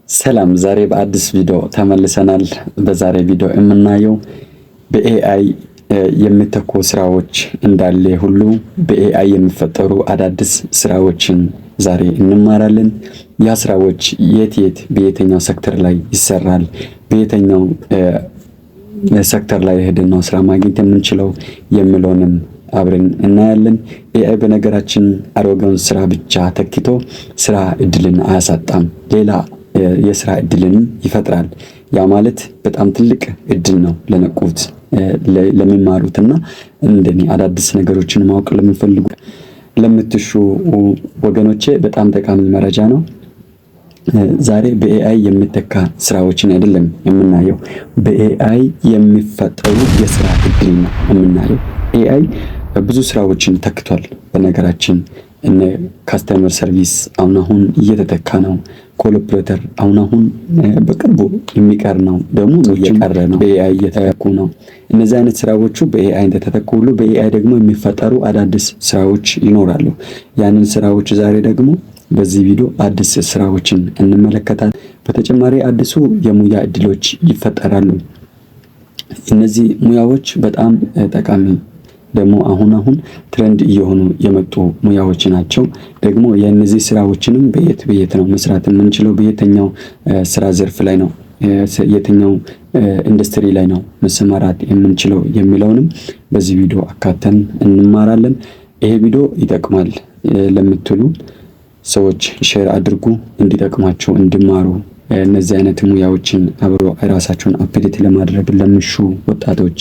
ሰላም፣ ዛሬ በአዲስ ቪዲዮ ተመልሰናል። በዛሬ ቪዲዮ የምናየው በ AI የሚተኩ ስራዎች እንዳለ ሁሉ በ AI የሚፈጠሩ አዳዲስ ስራዎችን ዛሬ እንማራለን። ያ ስራዎች የት የት፣ በየትኛው ሴክተር ላይ ይሰራል፣ በየትኛው ሴክተር ላይ ሄደን ነው ስራ ማግኘት የምንችለው የሚለውንም አብረን እናያለን። AI በነገራችን አሮጌውን ስራ ብቻ ተክቶ ስራ እድልን አያሳጣም፣ ሌላ የስራ እድልንም ይፈጥራል። ያ ማለት በጣም ትልቅ እድል ነው ለነቁት፣ ለሚማሩትና እንደኔ አዳዲስ ነገሮችን ማወቅ ለሚፈልጉ፣ ለምትሹ ወገኖቼ በጣም ጠቃሚ መረጃ ነው። ዛሬ በ AI የሚተካ ስራዎችን አይደለም የምናየው፣ በ AI የሚፈጠሩ የስራ እድል ነው የምናየው። AI ብዙ ስራዎችን ተክቷል። በነገራችን እነ customer service አሁን አሁን እየተተካ ነው። Call operator አሁን አሁን በቅርቡ የሚቀር ነው፣ ደግሞ እየቀረ ነው። በ AI እየተተኩ ነው። እነዚህ አይነት ስራዎቹ በ AI እንደተተኩ ሁሉ በ AI ደግሞ የሚፈጠሩ አዳዲስ ስራዎች ይኖራሉ። ያንን ስራዎች ዛሬ ደግሞ በዚህ ቪዲዮ አዲስ ስራዎችን እንመለከታለን። በተጨማሪ አዲሱ የሙያ እድሎች ይፈጠራሉ። እነዚህ ሙያዎች በጣም ጠቃሚ፣ ደግሞ አሁን አሁን trend እየሆኑ የመጡ ሙያዎች ናቸው። ደግሞ የእነዚህ ስራዎችንም በየት በየት ነው መስራት የምንችለው፣ በየትኛው ስራ ዘርፍ ላይ ነው፣ የትኛው ኢንዱስትሪ ላይ ነው መሰማራት የምንችለው የሚለውንም በዚህ ቪዲዮ አካተን እንማራለን። ይሄ ቪዲዮ ይጠቅማል ለምትሉ ሰዎች share አድርጉ፣ እንዲጠቅማቸው፣ እንዲማሩ፣ እነዚህ አይነት ሙያዎችን አብሮ ራሳቸውን update ለማድረግ ለሚሹ ወጣቶች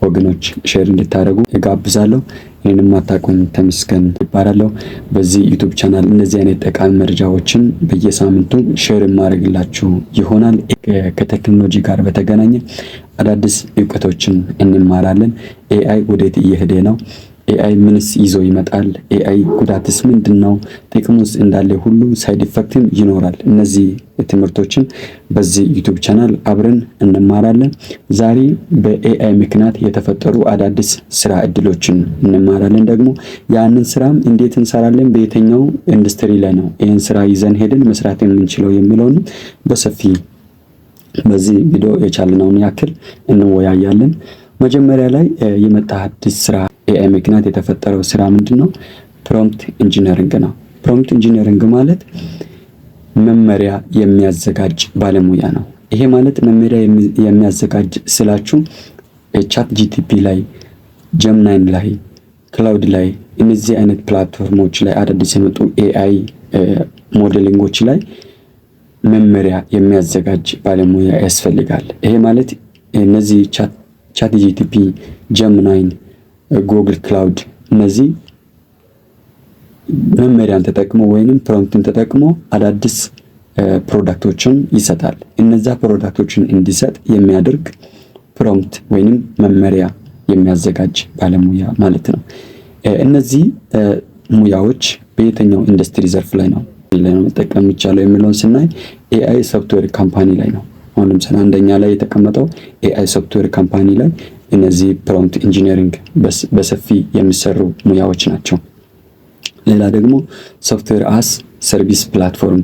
ወገኖች share እንድታደርጉ እጋብዛለሁ። እኔንም አታውቁኝ፣ ተመስገን እባላለሁ። በዚህ YouTube channel እነዚህ አይነት ጠቃሚ መረጃዎችን በየሳምንቱ share የማደርግላችሁ ይሆናል። ከቴክኖሎጂ ጋር በተገናኘ አዳዲስ እውቀቶችን እንማራለን። AI ወዴት እየሄደ ነው? AI ምንስ ይዞ ይመጣል? AI ጉዳትስ ምንድን ነው? ጥቅሙስ እንዳለ ሁሉ side effect ም ይኖራል። እነዚህ ትምህርቶችን በዚህ YouTube channel አብረን እንማራለን። ዛሬ በ AI ምክንያት የተፈጠሩ አዳዲስ ስራ እድሎችን እንማራለን። ደግሞ ያንን ስራም እንዴት እንሰራለን፣ በየትኛው ኢንዱስትሪ ላይ ነው ይህን ስራ ይዘን ሄደን መስራት የምንችለው የሚለውን በሰፊ በዚህ ቪዲዮ የቻልነውን ያክል እንወያያለን። መጀመሪያ ላይ የመጣ አዲስ ስራ፣ AI ምክንያት የተፈጠረው ስራ ምንድን ነው? Prompt engineering ነው። Prompt engineering ማለት መመሪያ የሚያዘጋጅ ባለሙያ ነው። ይሄ ማለት መመሪያ የሚያዘጋጅ ስላችሁ ChatGPT ላይ፣ Gemini ላይ፣ Claude ላይ፣ እነዚህ አይነት platform ኦች ላይ፣ አዳዲስ የመጡ AI modeling ኦች ላይ መመሪያ የሚያዘጋጅ ባለሙያ ያስፈልጋል። ይሄ ማለት እነዚህ ChatGPT፣ Gemini፣ Google Claude እነዚህ መመሪያን ተጠቅሞ ወይንም prompt ን ተጠቅሞ አዳዲስ product ኦችን ይሰጣል። እነዛ product ኦችን እንዲሰጥ የሚያደርግ prompt ወይንም መመሪያ የሚያዘጋጅ ባለሙያ ማለት ነው። እነዚህ ሙያዎች በየትኛው ኢንዱስትሪ ዘርፍ ላይ ነው መጠቀም የሚቻለው የሚለውን ስናይ AI software company ላይ ነው። አሁን ለምሳሌ አንደኛ ላይ የተቀመጠው AI software company ላይ እነዚህ prompt engineering በሰፊ የሚሰሩ ሙያዎች ናቸው። ሌላ ደግሞ software as service platform፣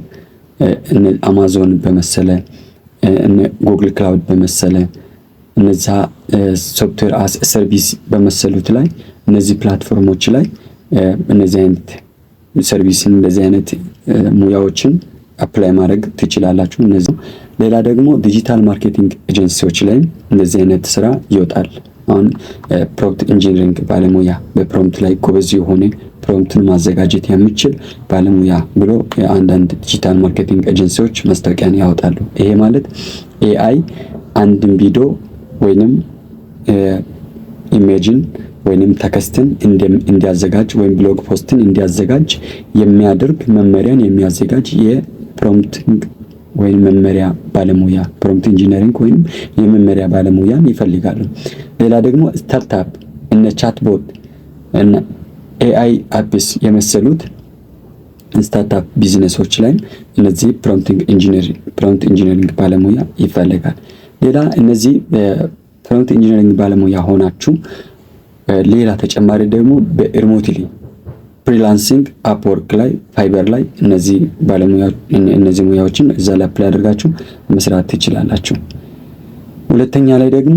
አማዞን በመሰለ፣ Google Cloud በመሰለ፣ እነዛ software as service በመሰሉት ላይ፣ እነዚህ platform ኦች ላይ እነዚህ አይነት service ን፣ እንደዚህ አይነት ሙያዎችን apply ማድረግ ትችላላችሁ። እነዚህ ሌላ ደግሞ digital marketing agency ዎች ላይ እንደዚህ አይነት ስራ ይወጣል። አሁን prompt engineering ባለሙያ፣ በ prompt ላይ ጎበዝ የሆነ፣ prompt ን ማዘጋጀት የሚችል ባለሙያ ብሎ የአንዳንድ digital marketing agency ዎች ማስታወቂያን ያወጣሉ። ይሄ ማለት AI አንድን ቪዲዮ ወይንም image ን ወይንም text ን እንዲያዘጋጅ ወይም blog post ን እንዲያዘጋጅ የሚያደርግ፣ መመሪያን የሚያዘጋጅ የ prompting ወይም መመሪያ ባለሙያ፣ prompt engineering ወይም የመመሪያ ባለሙያን ይፈልጋሉ። ሌላ ደግሞ startup፣ እነ chatbot እነ AI apps የመሰሉት startup business ኦች ላይ እነዚህ prompt engineering ባለሙያ ይፈልጋል። ሌላ እነዚህ prompt engineering ባለሙያ ሆናችሁ ሌላ ተጨማሪ ደግሞ በ remotely Freelancing Upwork ላይ፣ Fiverr ላይ እነዚህ ባለሙያ እነዚህ ሙያዎችን እዛ ላይ apply አድርጋችሁ መስራት ትችላላችሁ። ሁለተኛ ላይ ደግሞ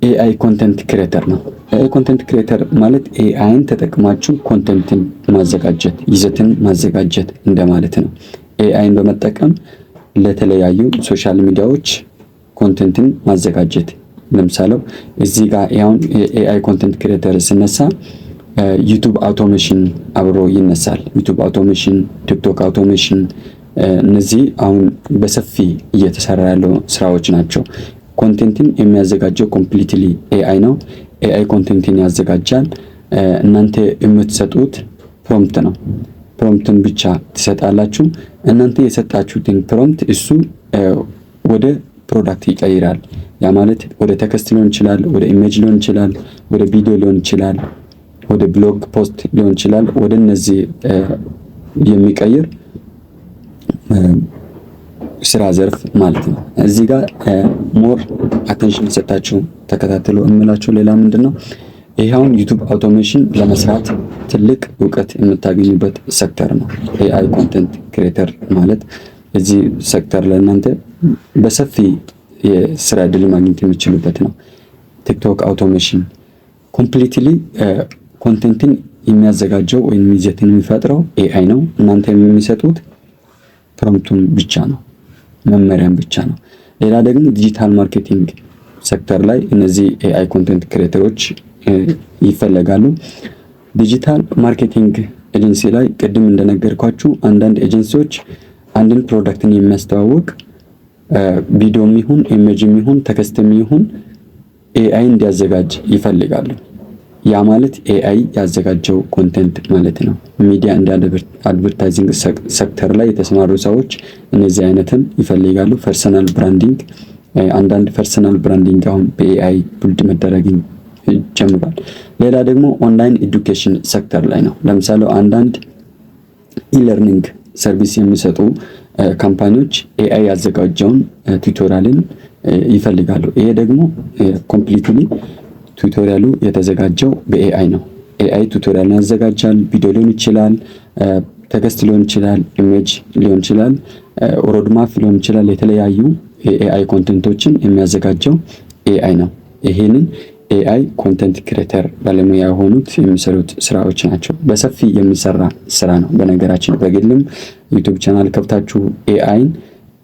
AI content creator ነው። AI content creator ማለት AI ን ተጠቅማችሁ content ን ማዘጋጀት፣ ይዘትን ማዘጋጀት እንደማለት ነው። AI ን በመጠቀም ለተለያዩ social media ዎች content ን ማዘጋጀት። ለምሳሌ እዚህ ጋር አሁን የ AI content creator ስነሳ YouTube automation አብሮ ይነሳል። YouTube automation፣ TikTok automation፣ እነዚህ አሁን በሰፊ እየተሰራ ያለው ስራዎች ናቸው። Content ን የሚያዘጋጀው completely AI ነው። AI content ን ያዘጋጃል። እናንተ የምትሰጡት prompt ነው። Prompt ን ብቻ ትሰጣላችሁ። እናንተ የሰጣችሁትን prompt እሱ ወደ product ይቀይራል። ያ ማለት ወደ text ሊሆን ይችላል፣ ወደ image ሊሆን ይችላል፣ ወደ ቪዲዮ ሊሆን ይችላል፣ ወደ blog post ሊሆን ይችላል። ወደ እነዚህ የሚቀይር ስራ ዘርፍ ማለት ነው። እዚህ ጋር more attention ሰጣችሁ ተከታተሉ እምላችሁ። ሌላ ምንድን ነው? ይሄ አሁን YouTube automation ለመስራት ትልቅ እውቀት የምታገኙበት ሴክተር ነው። AI content creator ማለት እዚህ ሴክተር ለእናንተ በሰፊ የስራ እድል ማግኘት የምችሉበት ነው። TikTok automation completely content ን የሚያዘጋጀው ወይም ይዘትን የሚፈጥረው AI ነው። እናንተ የሚሰጡት prompt ኡን ብቻ ነው፣ መመሪያን ብቻ ነው። ሌላ ደግሞ digital marketing sector ላይ እነዚህ AI content creator ኦች ይፈለጋሉ። Digital marketing agency ላይ ቅድም እንደነገርኳችሁ አንዳንድ ኤጀንሲዎች አንድን product ን የሚያስተዋውቅ ቪዲዮም ይሁን image ም ይሁን text ም ይሁን AI እንዲያዘጋጅ ይፈልጋሉ። ያ ማለት AI ያዘጋጀው content ማለት ነው። Media and advertising sector ላይ የተሰማሩ ሰዎች እነዚህ አይነትን ይፈልጋሉ። Personal branding፣ አንዳንድ personal branding አሁን በ AI build መደረግ ጀምሯል። ሌላ ደግሞ online education sector ላይ ነው። ለምሳሌ አንዳንድ e-learning service የሚሰጡ company ዎች AI ያዘጋጀውን tutorial ን ይፈልጋሉ። ይሄ ደግሞ completely tutorial ኡ የተዘጋጀው በ AI ነው። AI tutorial ን ያዘጋጃል። ቪዲዮ ሊሆን ይችላል፣ text ሊሆን ይችላል፣ image ሊሆን ይችላል፣ roadmap ሊሆን ይችላል። የተለያዩ የ AI content ኦችን የሚያዘጋጀው AI ነው። ይሄንን AI content creator ባለሙያ የሆኑት የሚሰሩት ስራዎች ናቸው። በሰፊ የሚሰራ ስራ ነው። በነገራችን በግልም YouTube channel ከፍታችሁ AI ን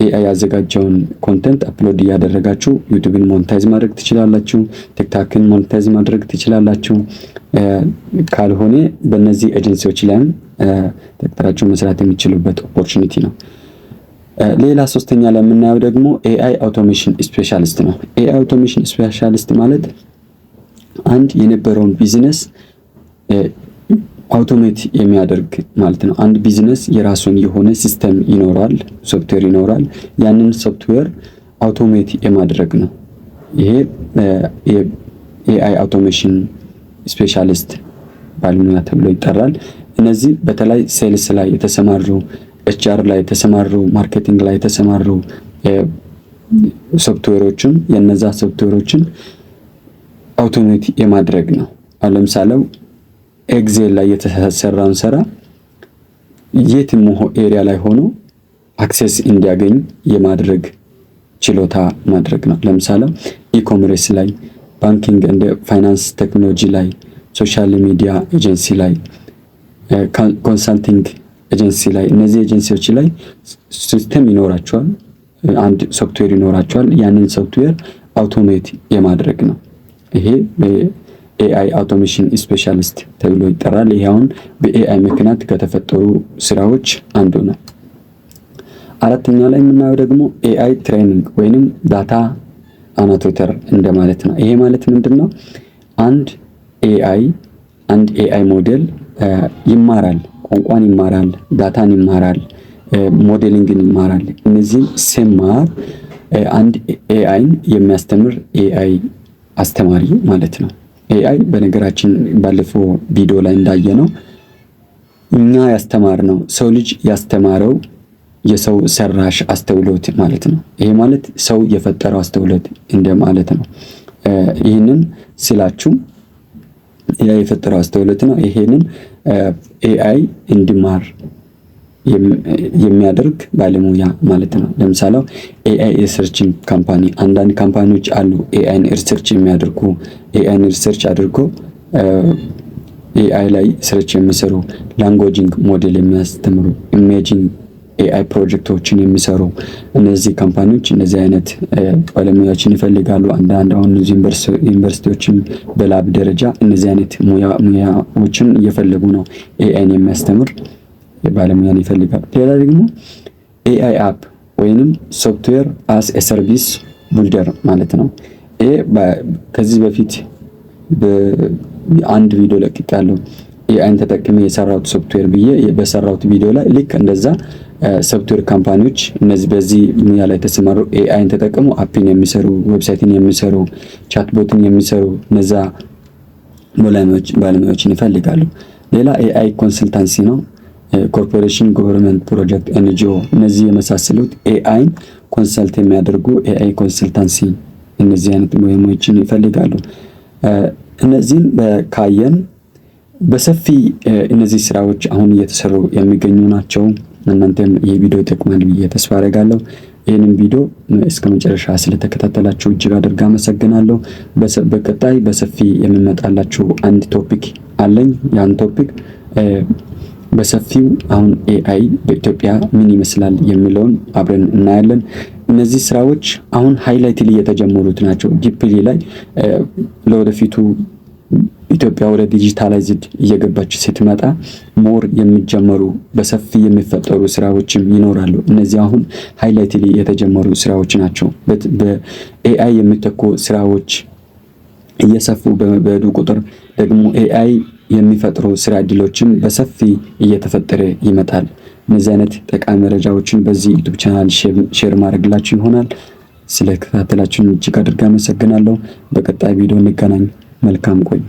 AI ያዘጋጀውን content upload እያደረጋችሁ YouTube ን monetize ማድረግ ትችላላችሁ። TikTok ን monetize ማድረግ ትችላላችሁ። ካልሆነ በእነዚህ ኤጀንሲዎች ላይም ተቀጥራችሁ መስራት የሚችሉበት opportunity ነው። ሌላ ሶስተኛ ላይ የምናየው ደግሞ AI automation specialist ነው። AI automation specialist ማለት አንድ የነበረውን business automate የሚያደርግ ማለት ነው። አንድ ቢዝነስ የራሱን የሆነ system ይኖራል፣ ሶፍትዌር ይኖራል። ያንን software automate የማድረግ ነው። ይሄ የ AI automation specialist ባለሙያ ተብሎ ይጠራል። እነዚህ በተለይ sales ላይ የተሰማሩ፣ HR ላይ የተሰማሩ፣ marketing ላይ የተሰማሩ ሶፍትዌሮችን የነዛ software ኦችን automate የማድረግ ነው። አሁን ለምሳሌ Excel ላይ የተሰራውን ስራ የትም area ላይ ሆኖ access እንዲያገኝ የማድረግ ችሎታ ማድረግ ነው። ለምሳሌ e-commerce ላይ፣ banking and finance technology ላይ፣ social media agency ላይ፣ consulting agency ላይ፣ እነዚህ ኤጀንሲዎች ላይ system ይኖራቸዋል፣ አንድ ሶፍትዌር ይኖራቸዋል። ያንን software automate የማድረግ ነው። ይሄ በ AI automation specialist ተብሎ ይጠራል። ይሄ አሁን በ AI ምክንያት ከተፈጠሩ ስራዎች አንዱ ነው። አራተኛ ላይ የምናየው ደግሞ AI training ወይንም data annotator እንደማለት ነው። ይሄ ማለት ምንድን ነው? አንድ AI model ይማራል፣ ቋንቋን ይማራል፣ data ን ይማራል፣ modeling ን ይማራል። እነዚህን ሲማር አንድ AI ን የሚያስተምር AI አስተማሪ ማለት ነው። AI በነገራችን ባለፈው ቪዲዮ ላይ እንዳየነው እኛ ያስተማርነው፣ ሰው ልጅ ያስተማረው የሰው ሰራሽ አስተውሎት ማለት ነው። ይሄ ማለት ሰው የፈጠረው አስተውሎት እንደማለት ነው። ይህንን ስላችሁ ያ የፈጠረው አስተውሎት ነው። ይሄንን AI እንዲማር የሚያደርግ ባለሙያ ማለት ነው። ለምሳሌ AI researching company፣ አንዳንድ company ዎች አሉ AI ን research የሚያደርጉ፣ AI ን research አድርጎ AI ላይ search የሚሰሩ፣ languaging model የሚያስተምሩ፣ imaging AI ፕሮጀክቶችን የሚሰሩ፣ እነዚህ company ዎች እነዚህ አይነት ባለሙያዎችን ይፈልጋሉ። አንዳንድ አሁን ዩኒቨርሲቲዎችን በ lab ደረጃ እነዚህ አይነት ሙያዎችን እየፈለጉ ነው። AI ን የሚያስተምር ባለሙያን ይፈልጋሉ። ሌላ ደግሞ AI app ወይንም software as a service builder ማለት ነው። ይሄ ከዚህ በፊት አንድ ቪዲዮ ለቅቄያለሁ። AI ን ተጠቅሜ የሰራሁት ሶፍትዌር ብዬ በሰራሁት ቪዲዮ ላይ ልክ እንደዛ software company ዎች እነዚህ በዚህ ሙያ ላይ የተሰማሩ፣ AI ን ተጠቅሞ app ን የሚሰሩ፣ website ን የሚሰሩ፣ chatbot ን የሚሰሩ እነዛ ባለሙያዎችን ይፈልጋሉ። ሌላ AI consultancy ነው። Corporation፣ government project፣ NGO እነዚህ የመሳሰሉት AI ን consult የሚያደርጉ AI consultancy እነዚህ አይነት ሙያዎችን ይፈልጋሉ። እነዚህን ካየን በሰፊ እነዚህ ስራዎች አሁን እየተሰሩ የሚገኙ ናቸው። እናንተም ይህ ቪዲዮ ይጠቅማል ብዬ ተስፋ አደርጋለሁ። ይህንን ቪዲዮ እስከ መጨረሻ ስለተከታተላችሁ እጅግ አድርጌ አመሰግናለሁ። በቀጣይ በሰፊ የምመጣላችሁ አንድ topic አለኝ። ያን topic በሰፊው አሁን AI በኢትዮጵያ ምን ይመስላል የሚለውን አብረን እናያለን። እነዚህ ስራዎች አሁን highlightly የተጀመሩት ናቸው። Deeply ላይ ለወደፊቱ ኢትዮጵያ ወደ digitalized እየገባች ስትመጣ more የሚጀመሩ፣ በሰፊ የሚፈጠሩ ስራዎችም ይኖራሉ። እነዚህ አሁን highlightly የተጀመሩ ስራዎች ናቸው። በ AI የሚተኩ ስራዎች እየሰፉ በሄዱ ቁጥር ደግሞ AI የሚፈጥሩ ስራ እድሎችም በሰፊ እየተፈጠረ ይመጣል። እነዚህ አይነት ጠቃሚ መረጃዎችን በዚህ YouTube channel share ማድረግላችሁ ይሆናል። ስለተከታተላችሁን እጅግ አድርጌ አመሰግናለሁ። በቀጣይ ቪዲዮ እንገናኝ። መልካም ቆዩ።